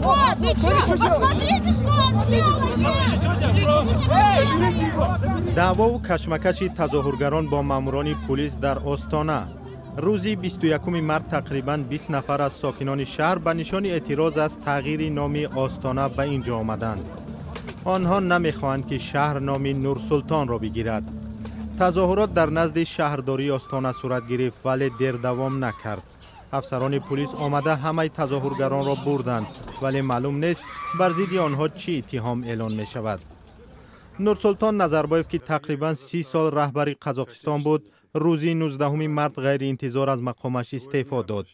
Вот, вы чё? Посмотрите, что он сделал! Даъвову кашмакаши тазоҳургарон бо маъмурони пулис дар Остона. Рӯзи 21 март тақрибан 20 нафар аз сокинони шаҳр ба нишони эътироз аз тағйири номи Остона ба ин ҷо омаданд. Онҳо намехоҳанд, ки шаҳр номи Нурсултонро бигирад. Тазоҳурот дар назди шаҳрдории Остона сурат гирифт, вале дер давом накард. Афсарони пулис омада, ҳамаи тазоҳургаронро бурданд, вале маълум нест, бар зидди онҳо чӣ иттиҳом эълон мешавад. Нурсултон Назарбоев, ки тақрибан 30 сол раҳбари Қазоқистон буд, рӯзи 19 март ғайриинтизор аз мақомаш истеъфо дод,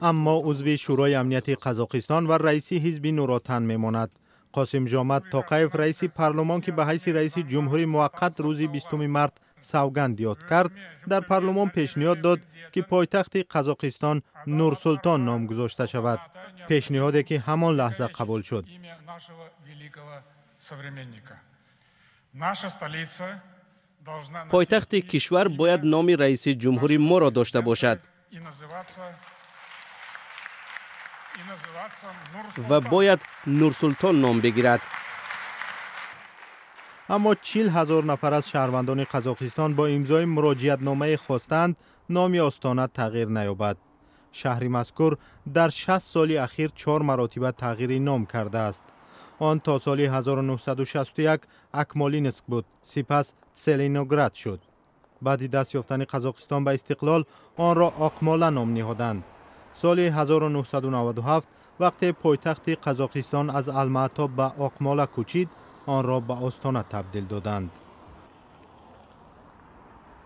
аммо узви Шӯрои амнияти Қазоқистон ва раиси ҳизби Нуротан мемонад. Қосимжомарт Тоқаев, раиси парлумон, ки ба ҳайси раиси ҷумҳури муваққат рӯзи 20 март савганд ёд кард, дар парлумон пешниҳод дод, ки пойтахти Қазоқистон Нурсултон ном гузошта шавад, пешниҳоде ки ҳамон лаҳза қабул шуд. Имя нашего великого современника. Наша столица должна носить Пойтахти кишвар бояд номи раиси ҷумҳури моро дошта бошад и называться ва Нур-Султан. бояд Нурсултон ном бигирад. Аммо 40 000 нафар аз шаҳрвандони Қазоқистон бо имзои муроҷиатномае хостанд, номи Остона тағйир наёбад. Шаҳри мазкур дар 60 соли ахир чор маротиба тағйири ном кардааст. Он то соли 1961 Акмолинск буд, сипас Целиноград шуд. Баъди даст ёфтани Қазоқистон ба истиқлол онро Оқмола ном ниҳоданд. Соли 1997, вақте пойтахти Қазоқистон аз Алмаато ба Оқмола кӯчид, онро ба Остона табдил доданд.